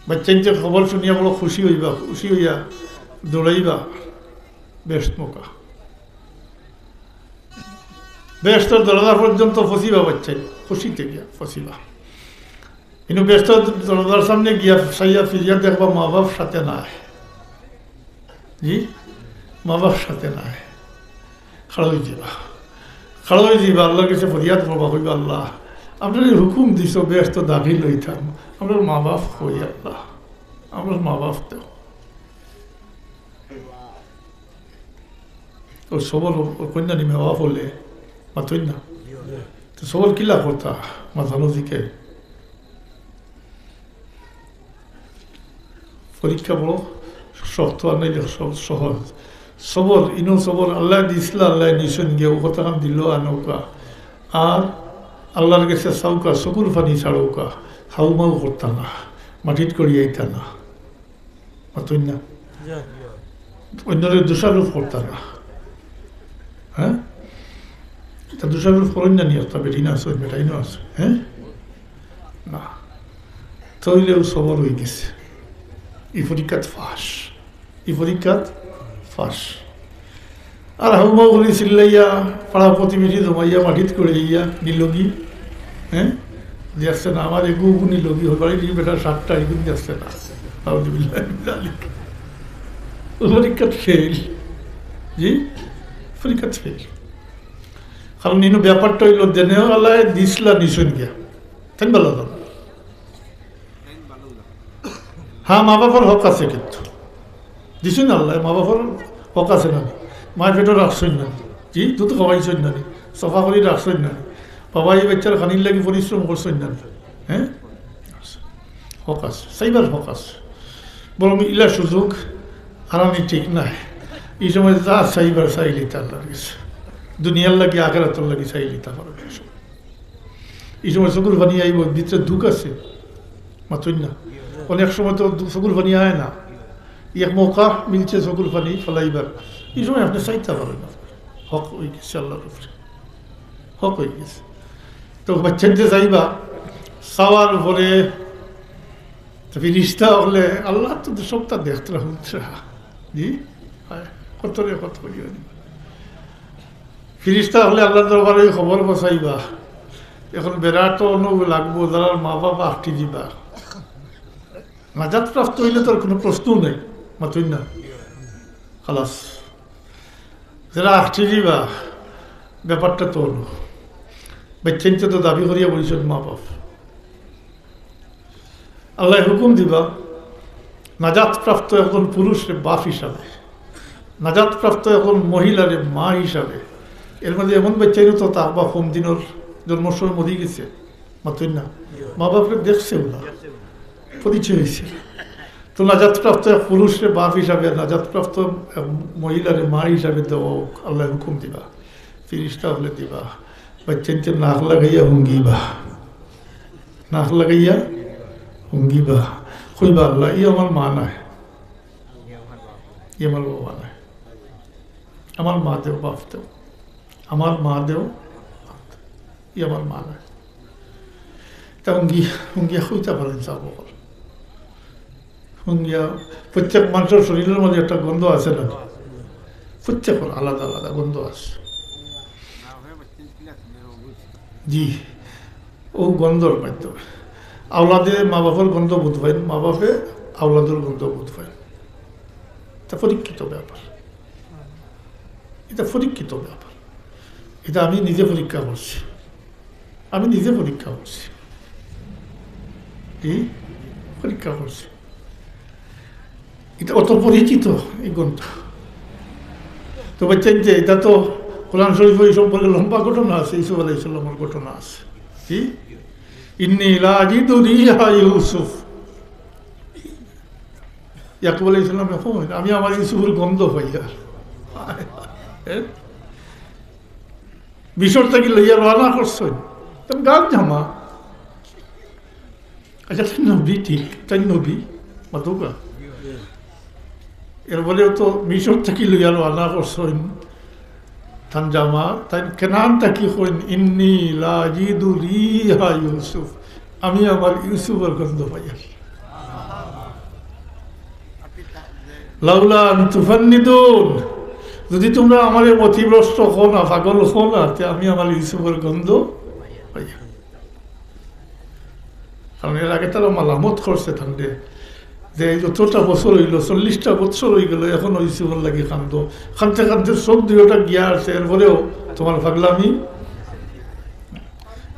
বাইচ্চাইন্তে খবর শুনিয়া বড় খুশি অইবা, খুশি অইয়া দৌড়াইবা বেহেস্ত মুখা। বেহেস্তর দরজা পর্যন্ত পৌঁছিবা বাইচ্চাইন, খুশিতে গিয়া পৌঁছিবা। কিন্তু বেহেস্তর দরজার সামনে গিয়া চাইয়া ফিরিয়া দেখবা মা বাপ সাথে নাই। জি, মা বাপ সাথে নাই। খাড়া অইযিবা, খাড়া অইযিবা, আল্লার গেছে ফরিয়াদ করবা, কইবা, "আল্লাহ, আপনারে হুকুম দিছো বেহেস্তো দাখিল অইতাম, আমরার মা বাপ কই আল্লাহ, আমরার মা বাপ দেও।" ও সবর, ও কইন্যা নি মা বাপ অইলে, মাতইন না। তো সবর কিলা করতা, মাতানো জিকে। পরীক্ষা বড় শক্ত, আর নাইলে সহ-, সহজ। সবর, ইনো সবর, আল্লায় দিছলা, আল্লায় নিছইন গিয়া, অউ কথাখান দিলো আনউক্কা। আর আল্লার গেছে চাউক্কা, চকুর পানি ছাড়উক্কা, হাউমাউ করতা না, মাটিত গড়িয়াইতা না। মাতইন না। অইন্যরে দোষারোপ করতা না। হ্যাঁ? ইতা দোষারোপ করইন না নি, একটা বেটি না আছে, বেটাইনও আছে, হ্যাঁ? না। তাইলেও সবর অইগেছে। ই পরীক্ষাত পাশ। ই পরীক্ষাত পাশ। আর হাউমাউ করি চিল্লাইয়া, পাড়া প্রতিবেশী জমাইয়া, মাটিত গড়িয়াইয়া, নিলগি, হ্যাঁ? দেখছে না, আমার এগু উগু নিলগি, হল বাড়ি বেটা সাতটা, এগুন দেখছে না। নাউজুবিল্লাহ মিন যালিক। পরীক্ষাত ফেল। জি? পরীক্ষাত ফেল। কারণ ইনো ব্যাপারটা অইলো, দেনেও আল্লায় দিছলা নিছইন গিয়া। তাইন ভালা জানো। হ্যাঁ, মা বাপর হক আছে কিন্তু। দিছইন আল্লায়, মা বাপর হক আছে না নি? মায় পেটো রাখছইন না নি? জি, দুধ খাওয়াইছইন না নি? সফা করি রাখছইন না নি? বাবা ই বাইচ্চার খানির লাগি পরিশ্রম করছইন না নি? হ্যাঁ? হক আছে, চাইবার হক আছে। বরং ইলা সুযোগ হারানি ঠিক নায়। ই সময় যা চাইবার চাইলিতা আল্লার গেছে। দুনিয়ার লাগি, আখেরাতর লাগি চাইলিতা পারো। ই সময় চকুর পানি আইবো, ভিতরে দুখ আছে, মাতইন না। অনেক সময় তো দু-, চকুর পানি আয় না, এক মৌকা মিলছে চকুর পানি ফালাইবার, ই সময় আপনে চাইতা পারইন না। হক অইগেছে আল্লার উপরে, হক অইগেছে। তো বাইচ্চাইন্তে চাইবা, চাওয়ার পরে তো ফিরিস্তা অকলে, আল্লায় তো সবটা দেখতরা, হুনতরা। জি? হায়, কতরে কত করিয়া দিবা। ফিরিস্তা অকলে আল্লার দরবারে খবর পৌঁছাইবা। এখন বেড়া তো অনো লাগবো, যারার মা বাপ আটকি দিবা। নাজাত প্রাপ্ত অইলে তো আর কোনো প্রশ্ন নাই, মাতইন না। খালাস। যারা আটকি দিবা, ব্যাপারটা তো অনো। বাচ্চাইন্তে তো দাবি করিয়া বইছইন মা বাপ। আল্লায় হুকুম দিবা, নাজাতপ্রাপ্ত একজন পুরুষরে বাপ হিসাবে, নাজাতপ্রাপ্ত একজন মহিলারে মা হিসাবে। এর মাঝে এমন বাচ্চাইনও তো থাকবা কম দিনর, জন্মর সময় মরি গেছে, মাতইন না, মা বাপরে দেখছেও না, পরিচয় হইছে না। তো নাজাতপ্রাপ্ত এক পুরুষরে বাপ হিসাবে, নাজাতপ্রাপ্ত এক মহিলারে মা হিসাবে দেওয়া হোক, আল্লায় হুকুম দিবা, ফিরিস্তা অকলে দিবা। বাচ্চাইন্তে নাক লাগাইয়া হুঙ্গিবা, নাক লাগাইয়া হুঙ্গিবা, কইবা, "আল্লাহ, ই আমার মা নায়, ই আমার বাবা নায়, আমার মা দেও, বাপ দেও, আমার মা দেও, বাপ দেও, ই আমার মা নায়।" তা হুঙ্গি-, হুঙ্গিয়া কইতা পারইন সাব অকল। হুঙ্গিয়া, প্রত্যেক মানুষর শরীরর মাঝে একটা গন্ধ আছে না? প্রত্যেকর আলাদা আলাদা গন্ধ আছে। জি, ও গন্ধর মাধ্যমে আওলাদে মা বাপর গন্ধ বুঝ পাইন, মা বাপে আওলাদর গন্ধ বুঝ পাইন। তা পরীক্ষিত ব্যাপার, এটা পরীক্ষিত ব্যাপার। এটা আমি নিজে পরীক্ষা করছি, আমি নিজে পরীক্ষা করছি। কি? পরীক্ষা করছি। এটা অত পরিচিত, এই গন্ধ। তো বাচ্চাইন্তে, এটা তো কোরআন শরীফ, এই সম্পর্কে লম্বা ঘটনা আছে, ইউসুফ আলাইহিস সালামর ঘটনা আছে। কি? "ইন্নী লা আজিদু রিহা ইউসুফ।" ইয়াকুব আলাইহিস সালামে কইন, "আমি আমার ইউসুফর গন্ধ পাইয়ার।" হ্যাঁ? মিশর থাকি লইয়া রওনা করছইন, তাইন গাঁওর জামা। আচ্ছা, তাইন নবী ঠিক, তাইন নবী, মাতউক্কা। এরপরেও তো মিশর থাকি লইয়া রওনা করছইন, তান জামা, তাইন কেনান থাকি কইন, "ইন্নী লা আজিদু রিহা ইউসুফ", আমি আমার ইউসুফর গন্ধ পাইয়ার। "লাউলা আন তুফান্নিদুন", যদি তুমরা আমারে মতিভ্রষ্ট কও না, পাগল কও না, তে আমি আমার ইউসুফর গন্ধ পাইয়ার। কারণ এর আগে তারা মালামত করছে তানরে যে এই যতটা বছর অইলো, চল্লিশটা বছর অইগেলো, এখনো ইউসুফর লাগি কান্দো, কানতে কানতে চোখ দুইটা গিয়া আছে, এরপরেও তুমার পাগলামি।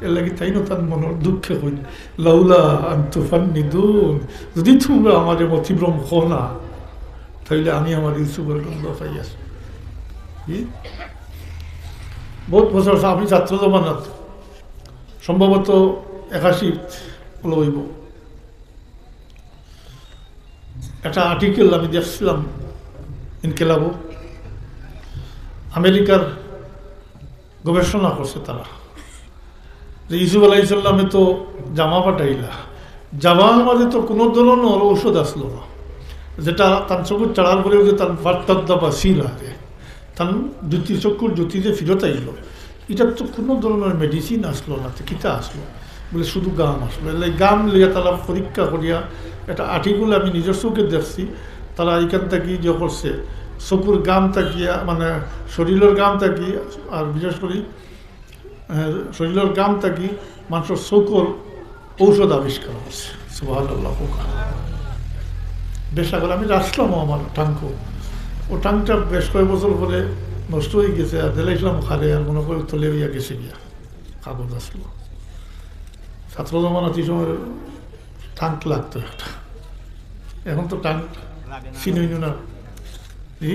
এর লাগি তাইনও তান মনর দুঃখে কইন, "লাউলা আন তুফান্নিদুন", যদি তুমরা আমারে মতিভ্রম কও না, তাইলে আমি আমার ইউসুফর গন্ধ পাইয়ার। কি? বহুত বছর, আমি ছাত্র জমানাত, সম্ভবত একাশি অইবো, একটা আর্টিকেল আমি দেখছিলাম ইনকিলাবো, আমেরিকার গবেষণা করছে তারা যে ইউসুফ আলাইহিস সালামে তো জামা পাঠাইলা, জামার মাঝে তো কোনো ধরনের ঔষধ আসলো না, যেটা তান চকুর চাড়ার পরে যে তান ফাটতাদ্দা বা সিল আছে, তান জ্যোতি, চকুর জ্যোতি যে ফিরত আইলো, ইটার তো কোনো ধরনের মেডিসিন আসলো না, তো কিতা আসলো? বলে, "শুধু গাম আসলো।" এর লাগি গাম লইয়া তারা পরীক্ষা করিয়া একটা আর্টিকেল আমি নিজের চোখে দেখছি, তারা এখান থাকি যে করছে, চকুর গাম থাকিয়া, মানে, শরীরের গাম থাকি, আর বিশেষ করি, আহ, শরীরের গাম থাকি মানুষের চকুর ঔষধ আবিষ্কার করছে। সুবহানাল্লাহ, কউক্কা। বেশ, আগর আমি রাখছিলাম আমার টাঙ্কো, ও টাঙ্কটা বেশ কয়েক বছর পরে নষ্ট হয়ে গেছে, আর দিলাইছিলাম খারে, আর মনে করে তলে হইয়া গেছে গিয়া, কাগজ আসলো। ছাত্র জমানাত এই সময় টাঙ্ক লাগতো একটা, এখন তো টাঙ্ক লাগে না। চিনই না। জি?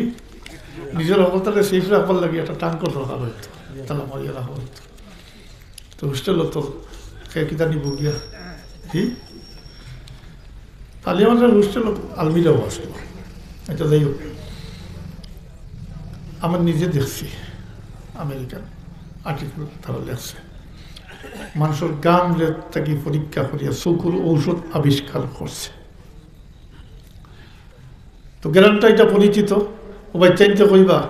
নিজের অবস্থাটা শেষ রাখবার লাগি একটা টাঙ্ক দরকার হইতো, তালা মারিয়া রাখা হইতো। তো হোস্টেল তো কে কিতা নিব গিয়া? জি? তাহলে আমাদের হোস্টেল আলমিরাও আসলো। এটা যাই হোক, আমার নিজে দেখছি, আমেরিকান আর্টিকেল তারা লেখছে, মানুষের গাম রে থাকি পরীক্ষা করিয়া চকুর ঔষধ আবিষ্কার করছে। তো গ্রামটা এটা পরিচিত, ও বাচ্চাইন্তে কইবা,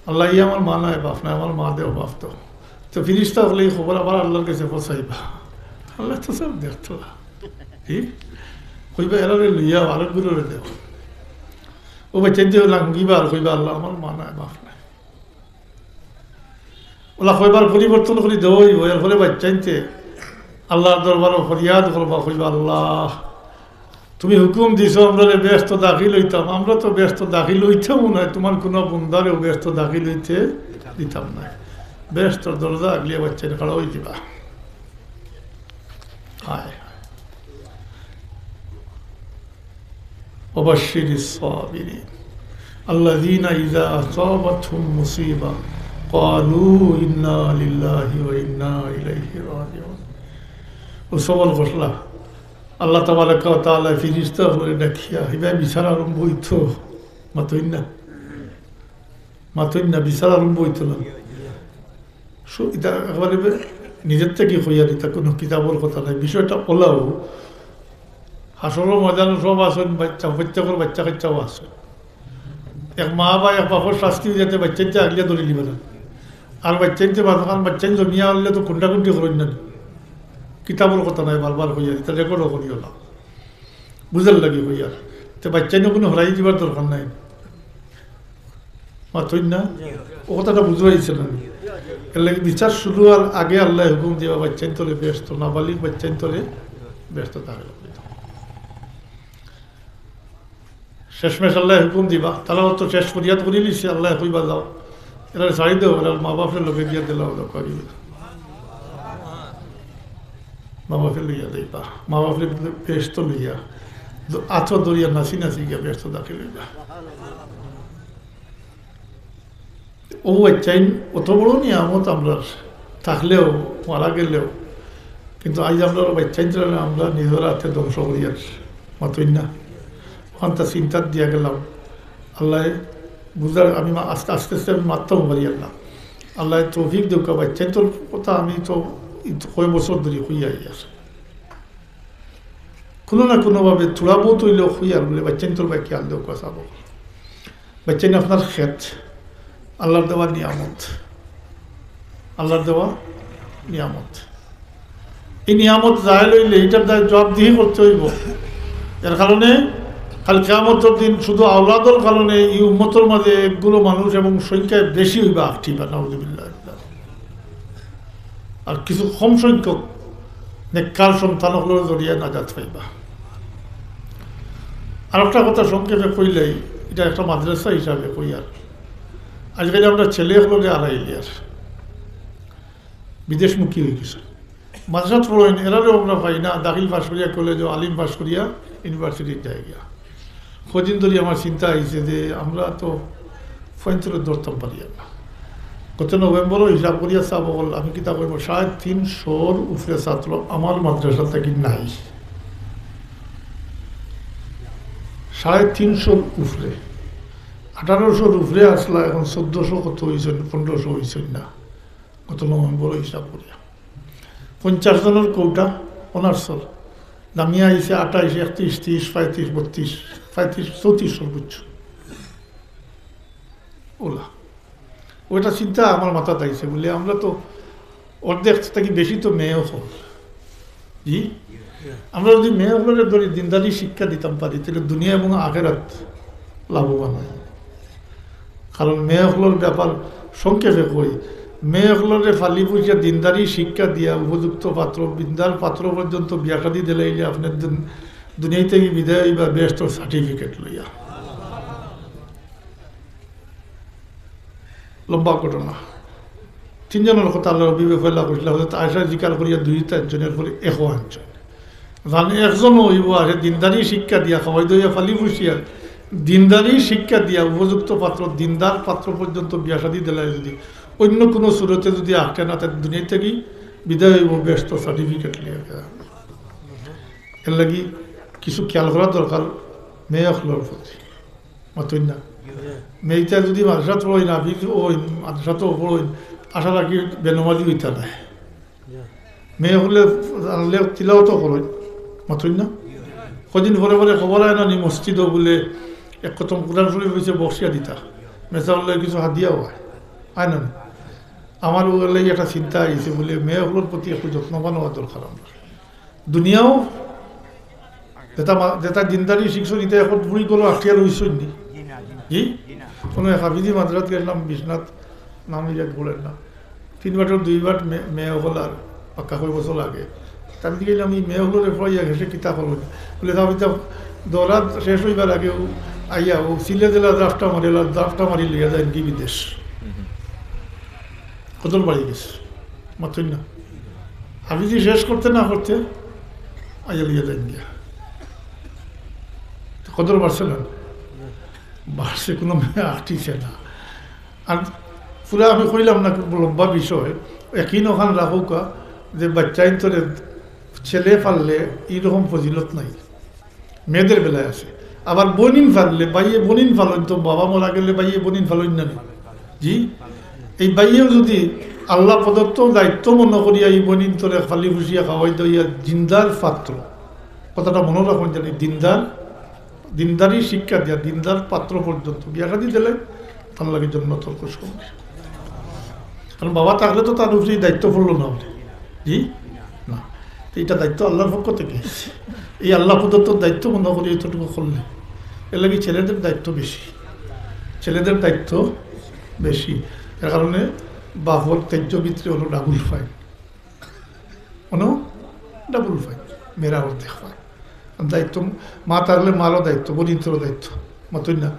"আল্লাহ, ই আমার মা নায়, বাপ নায়, আমার মা দেও, বাপ দেও।" তো ফিরিস্তা অকলে এই খবর আবার আল্লাহর কাছে পৌঁছাইবা। আল্লাহ তো সব দেখতো। কি? কইবা, "এরারে লইয়া আরেক গুলোরে দেও।" ও বাচ্চাইন্তে লাঙ্গিবা আর কইবা, "আল্লাহ, আমার মা নায়, বাপ নায়।" ওলা কয়বার পরিবর্তন করি দেওয়া হইব, এরপরে বাচ্চাইন্তে আল্লাহর দরবারো ফরিয়াদ করবা, কইবা, "আল্লাহ, তুমি হুকুম দিছো আমরারে বেহেস্তো দাখিল হইতাম, আমরা তো বেহেস্তো দাখিল হইতামও নায়, তোমার কোনো বন্দারেও বেহেস্তো দাখিল হইতে দিতাম নায়।" বেহেশতর দরজা আগলিয়া বাচ্চাইন খাড়া অইযিবা। হায় হায়। وبشر الصابرين الذين إذا أصابتهم مصيبة قالوا إنا لله وإنا إليه راجعون। ও সবর করলা, আল্লাহ তাবারাকা ওয়া তাআলা ফিরিস্তা অকলরে ডাকিয়া, ইবায় বিচার আরম্ভ অইতো। মাতইন না, মাতইন না, বিচার আরম্ভ অইতো না। সু-, ইটা একবারে বে-, নিজর থাকি কইয়ার, ইটা কুনু কিতাবর কথা নায়। বিষয়টা অলাউ, হাশরর ময়দানো সব আছইন, বাচ্চা, প্রত্যেকর বাচ্চা কাচ্চাও আছইন। এক মা বা এক বাপর শাস্তি অইযাইতে বাচ্চাইন্তে আগলিয়া ধরিলিবা না। আর বাচ্চাইন্তে বাদ-, কারণ বাচ্চাইন জমিয়া অইলে তো কুন্ডাকুন্ডি করইন না। কিতাবর কথা নায়, বারবার কইয়ার, ইটা রেকর্ডও করিও না। বুঝার লাগি কইয়ার। তে বাচ্চাইনও কুনু হরাই দিবার দরকার নাই। মাতইন না? ও কথাটা বুঝাইছে না। এর লাগি বিচার শুরু অওয়ার আগে আল্লায় হুকুম দিবা, বাচ্চাইন্তরে বেহেশত, নাবালিগ বাচ্চাইন্তরে বেহেশত দাখিল করি দেও। শেষমেশ আল্লায় হুকুম দিবা, তারা অত শেষ ফরিয়াদ করিলিছে, আল্লায় কইবা যাও, এরারে ছাড়ি দেও, এরার মা বাপর লগে গিয়া দিলাও, দেখো কি মা বাপে লইয়া যাইবা, মা বাপরে বেহেশত লইয়া, দ-, আতো ধরিয়া নাচি নাচি গিয়া বেহেশত দাখিল অইবা। ও বাচ্চাইন অত বড় নিয়ামত আমরার থাকলেও, মারা গেলেও, কিন্তু আইজ আমরার বাচ্চাইন্তরে আমরা নিজর আতে ধ্বংস করিয়ার। মাতইন না? অখানতা চিন্তাত দিয়া গেলাম। আল্লায় বুঝার, আমি মা-, আস্তে আস্তে আস্তে আমি মাততাম পারিয়ার না। আল্লায় তৌফিক দেউক্কা, বাচ্চাইন্তর কথা আমি তো ই তো কয় বছর ধরি কইয়া আইয়ার। কুনু না কুনুভাবে থুড়া বউত অইলেও কইয়ার বুলে, বাচ্চাইন্তর বায় খিয়াল দেউক্কা চাবো। বাচ্চাইন আপনার খেত, আল্লার দেওয়া নিয়ামত, আল্লার দেওয়া নিয়ামত। ই নিয়ামত জায়েল অইলে ইটার দায় জবাবদিহি করতে অইবো। এর কারণে কাল কিয়ামতর দিন শুধু আওলাদর কারণে ই উম্মতর মাঝে একগুলো মানুষ এবং সংখ্যায় বেশি অইবা আখটিবা, নাউজুবিল্লাহ। আর কিছু কম সংখ্যক নেককার সন্তান অকলর জরিয়া নাজাত পাইবা। আর একটা কথা সংক্ষেপে কইলাই, ইটা একটা মাদ্রাসা হিসাবে কইয়ার, আজকাল আমরা ছেলে অকলরে আড়াইলিয়ার, বিদেশমুখী অইগেছে। মাদ্রাসাত পড়ইন, এরারেও আমরা পাই না, দাখিল পাশ করিয়া কলেজো, আলিম পাশ করিয়া ইউনিভার্সিটিত যাইগিয়া। কদিন ধরি আমার চিন্তা আইছে যে আমরা তো ফুয়াইন্তরে ধরতাম পারিয়ার না। গত নভেম্বরও হিসাব করিয়া চাবো অকল, আমি কিতা কইমু, সাড়ে তিনশোর উপরে ছাত্র আমার মাদ্রাসা থাকি নাই। সাড়ে তিনশোর উপরে, আঠারোশোর উপরে আছলা, এখন চোদ্দশো কত অইছইন, পনেরোশো অইছইন না। গত নভেম্বরও হিসাব করিয়া পঞ্চাশ জনর কোটা অনার্সর, নামিয়া আইছে আঠাইশ, একত্রিশ, ত্রিশ, পঁয়ত্রিশ, বত্রিশ, পঁয়ত্রিশ, চৌত্রিশ সর্বোচ্চ। অলা। অটা চিন্তা আমার মাথাত আইছে বুলে, আমরা তো অর্ধেক থাকি বেশি তো মেয়ে অকল। জি? আমরা যদি মেয়ে অকলরে ধরি দিনদারি শিক্ষা দিতাম পারি, তাইলে দুনিয়া এবং আখেরাত লাভবান অইবো। কারণ মেয়ে অকলর ব্যাপার সংক্ষেপে কই, মেয়ে অকলরে ফালি পুষিয়া দিনদারি শিক্ষা দিয়া উপযুক্ত পাত্র, দিনদার পাত্র পর্যন্ত বিয়া শাদী দিলাইলে আপনে দুন-, দুনিয়া থাকি বিদায় অইবা বেহেশতর সার্টিফিকেট লইয়া। লম্বা ঘটনা। তিনজনর কথা আল্লার হাবিবে পয়লা কইছলা, হযরত আয়েশায় জিকার করিয়া দুইটা আনছইন, এরপরে একও আনছইন। জানে একজনও অইবো আর দিনদারি শিক্ষা দিয়া, খাওয়াই দইয়া ফালি পুষিয়া, দিনদারি শিক্ষা দিয়া উপযুক্ত পাত্র, দিনদার পাত্র পর্যন্ত বিয়া শাদী দিলায় যদি, অইন্য কুনু সুরতে যদি আটকে না, তাইলে দুনিয়া থাকি বিদায় অইবো বেহেশতর সার্টিফিকেট লইয়া। এর লাগি কিছু খিয়াল করা দরকার মেয়ে অকলর প্রতি। মাতইন না? মেয়েটা যদি মাদ্রাসাত পড়ইন, হাফিজ অইন, মাদ্রাসাত পড়ইন, আশা রাখি বেনমাজি অইতা নায়। মেয়ে অকলে জানলে তিলাওয়াতও করইন, মাতইন না? কদিন পরে পরে খবর আয় না নি মসজিদো বুলে এক খতম কোরআন শরীফ অইছে, বকশিয়া দিতা, মেসাবর লাগি কিছু হাদিয়াও আয়, আয় না নি? আমার অগুর লাগি একটা চিন্তা আইছে বুলে মেয়ে অকলর প্রতি একটু যত্নবান অওয়া দরকার আমরার। দুনিয়াও যেটা মা-, যেটা দিনদারি শিখছইন, ইটা এখন বুড়ি করো আটকিয়া রইছইন নি? জি? কুনু এক হাফিজি মাদ্রাসাত গেছলাম, বিশ্বনাথ নাম ইয়া বলেন না, তিন বাটর দুই বাট মে-, মেয়ে অকল আর পাক্কা কয় বছর আগে। তার দিকে গেলাম, এই মেয়ে অকলরে পড়াইয়া গেছে কিতা করবো? বুলে, "তা আমি তো দৌড়াত শেষ অইবার আগে ও আইয়া ও সিলে দিলা, জাফটা মারিলা, জাফটা মারি লইয়া যাইন কি বিদেশ।" কদর বাড়ি গেছে, মাতইন না। হাফিজি শেষ করতে না করতে আইয়া লইয়া যাইন গিয়া। তো কদর বাড়ছে না, বাড়ছে, কোনো মেয়ে আটিছে না। আর পুরা আমি কইলাম না, খুব লম্বা বিষয়। একই নখান রাখুকা যে বাচ্চাইন্তরে ছেলে পাললে এইরকম ফজিলত নাই, মেয়েদের বেলায় আছে। আবার বইনিন পাললে, বাইয়ে বইনিন পালইন, তো বাবা মরা গেলে বাইয়ে বইনিন পালইন না নি? জি, এই বাইয়েও যদি আল্লাহ প্রদত্ত দায়িত্ব মনে করিয়া এই বইনিন্তরে পালি পুষিয়া খাওয়াই দইয়া দিনদার পাত্র, কথাটা মনে রাখুন জানি, দিনদার, দিনদারি শিক্ষা দিয়া দিনদার পাত্র পর্যন্ত বিয়া শাদী দিলে তার লাগি জন্নতর খুশখবরি। কারণ বাবা থাকলে তো তার উপরে এই দায়িত্ব পড়লো না, জি না। তো এটা দায়িত্ব আল্লাহর পক্ষ থেকে। এই আল্লাহ প্রদত্ত দায়িত্ব মনে করি এতটুকু করলে, এর লাগি ছেলেদের দায়িত্ব বেশি, ছেলেদের দায়িত্ব বেশি। এর কারণে বাপর ত্যায্য ভিতরে হলো ডাবল ফাইন, হলো ডাবল ফাইন, মেয়েরা অর্ধেক ফাইন। দায়িত্ব, মা থাকলে মারও দায়িত্ব, বইনিন্তরও দায়িত্ব, মাতইন না।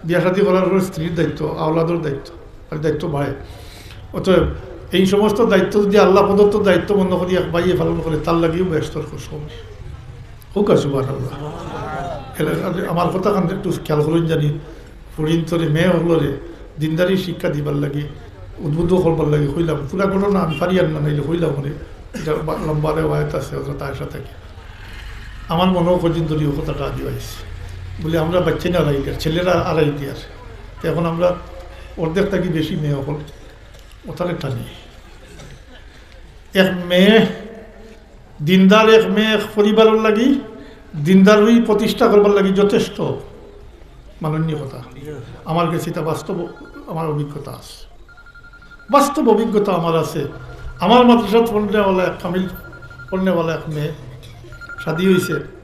বিয়া শাদী করার পরে স্ত্রীর দায়িত্ব, আওলাদর দায়িত্ব, আর দায়িত্ব বাড়ে। অতএব এই সমস্ত দায়িত্ব যদি আল্লাহ প্রদত্ত দায়িত্ব মনে করি এক বাইয়ে পালন করে, তার লাগিও বেহেস্তর খুশখবরি। হোক আর সুবহানাল্লাহ। এলা-, আমার কথা খান একটু খেয়াল করুন জানি, ফুড়িন্তরে মেয়ে হকলরে দিনদারি শিক্ষা দিবার লাগি, উদ্বুদ্ধ করবার লাগি কইলাম। পুরা ঘটনা আমি পারি আর না, নাইলে কইলাম, মানে, এটা বা-, লম্বা রেওয়ায়ত আছে হযরত আয়েশা থেকে। আমার মনেও কদিন ধরি ও কথাটা আদি হয়েছে। বলে, আমরা বাচ্চা না আড়াই দিয়ার, ছেলেরা আড়াই দিয়ার। তো এখন আমরা অর্ধেক থাকি বেশি মেয়ে হকল, ওটারে টানি। এক মেয়ে, দিনদার এক মেয়ে এক পরিবারের লাগি, দিনদারি প্রতিষ্ঠা করবার লাগি যথেষ্ট মাননীয় কথা। আমার কাছে এটা বাস্তব, আমার অভিজ্ঞতা আছে, বাস্তব অভিজ্ঞতা আমার আছে। আমার মাদ্রাসাত পড়নেওয়ালা এক কামিল, পড়নেওয়ালা এক মেয়ে শাদী হয়েছে।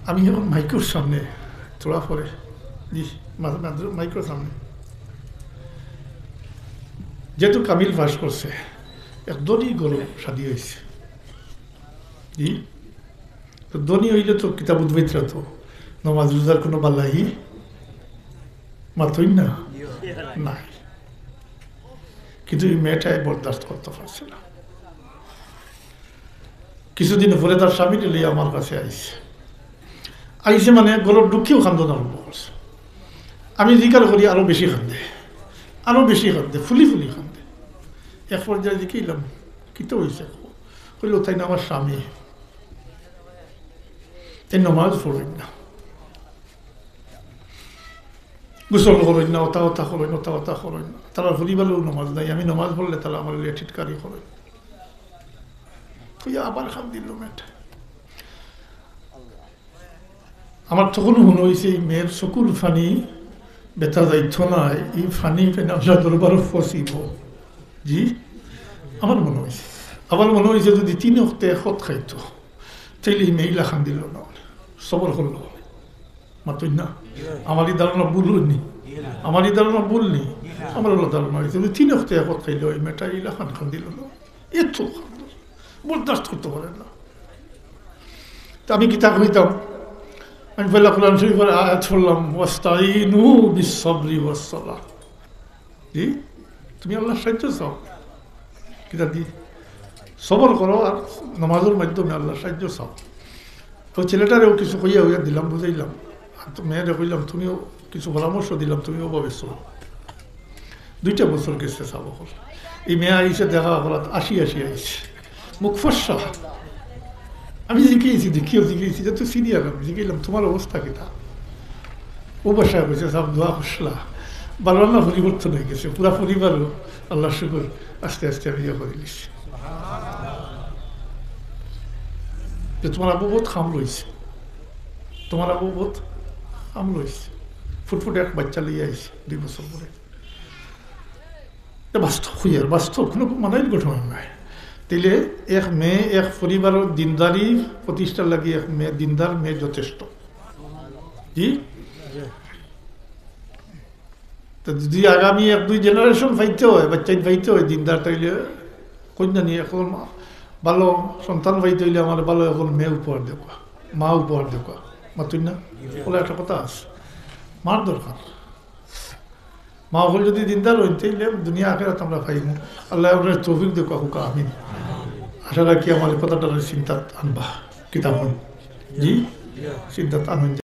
আমি এখন মাইকর সামনে, থোড়া পরে, জি, মা-, মাদ্র-, মাইকর সামনে, যেহেতু কামিল পাশ করছে, এক ধনী ঘরো শাদী হয়েছে। জি, তো ধনী হইলে তো কিতা বুঝবাইতরা তো, নমাজ রোজার কোনো বালাই মাতইন না, নাই। কিন্তু এই মেয়েটায় বরদাস্ত করতে পারছে না। কিছুদিন পরে তার স্বামীরে লইয়া আমার কাছে আইছে। আইছে মানে ঘরো ঢুকিয়াউ কান্দন আরম্ভ করছে। আমি জিকার করি, আরো বেশি কান্দে, আরো বেশি কান্দে, ফুলি ফুলি কান্দে। এক পর্যায়ে জিকাইলাম, "কিতা হইছে?" কইলো, "তাইন আমার স্বামী, তাইন নমাজ পড়ইন না, গোসল করইন না, অতা অতা করইন, অতা অতা করইন না। তারার পরিবারেও নমাজ নাই, আমি নমাজ পড়লে তারা আমারে লইয়া টিটকারি করইন।" কইয়া আবার কান্দিলো মেয়েটা। আমার তখন মনে হইছে, এই মেয়ের চকুর পানি বেটা যাইতো নায়, এই পানি পেনে আল্লার দরবারো পৌঁছিবো। জি, আমার মনে হইছে। আবার মনে হইছে, যদি তিন অক্তে এক অক্ত খাইতো, তাইলে এই মেয়ে ইলা কান্দিলো না, সবর করলো। মাতইন না। আমার এই ধারণা ভুল নি? আমার এই ধারণা ভুল নি? আমার অলা ধারণা হইছে, যদি তিন অক্তে এক অক্ত খাইলে ওই মেয়েটা ইলা কান কান্দিলো না। এত কান্দে, বরদাস্ত করতে পারে না। তা আমি কিতা কইতাম? আমি পয়লা কোরআন শরীফর আয়াত পড়লাম, "ওয়াস্তাইনু বিসসাবরি ওয়াসসালাহ।" জি, তুমি আল্লার সাহায্য চাও। কিতা দি? সবর করো আর নমাজর মাধ্যমে আল্লার সাহায্য চাও। তো ছেলেটারেও কিছু কইয়া হইয়া দিলাম, বুঝাইলাম। আর তো মেয়েরে কইলাম, তুমিও কিছু পরামর্শ দিলাম, তুমিও ওভাবে চলো। দুইটা বছর গেছে, সাব অকল। এই মেয়ে আইছে, দেখা অপরাধ, আসি আসি আইছে, মুখ ফর্সা। আমি জিকাইছি, দেখিও জিকাইছি, যে তুই সিনিয়র, আমি জিকাইলাম, "তোমার অবস্থা কিতা?" ও বাসায় কইছে, "সাব, দোয়া করছিলা, ভালো না পরিবর্তন হয়ে গেছে, পুরা পরিবারও আল্লার শুকর, আস্তে আস্তে আমি ইয়ে করে দিছি।" যে তোমার আবু বহুত খাম রইছে, তোমার আবু বহুত খাম রইছে, ফুটফুটে এক বাচ্চা লইয়া আইছে দুই বছর পরে। এটা বাস্তব হইয়ার, বাস্তব, কোনো মানাইর ঘটনা নয়। তাইলে এক মেয়ে, এক পরিবারর দিনদারি প্রতিষ্ঠার লাগি এক মেয়ে, দিনদার মেয়ে যথেষ্ট। জি? তো যদি আগামী এক দুই জেনারেশন পাইতে হয়, বাচ্চাইন পাইতে হয় দিনদার, তাইলে কন্যা নিয়ে এখন ভালো সন্তান পাইতে হইলে আমার ভালো এখন মেয়ে উপহার দেওয়া, মা উপহার দেওয়া, মাতুই না? বলে একটা কথা আছে, মার দরকার। মা অকল যদি দিনদার অইন, তাইলে দুনিয়া আখেরাত আমরা পাইমু। আল্লাহ আমরারে তৌফিক দেউক্কা, কউক্কা আমিন। আশা রাখি আমার এই কথাটা চিন্তাত আনবা। কিতা কইন? জি? চিন্তাত আনইন।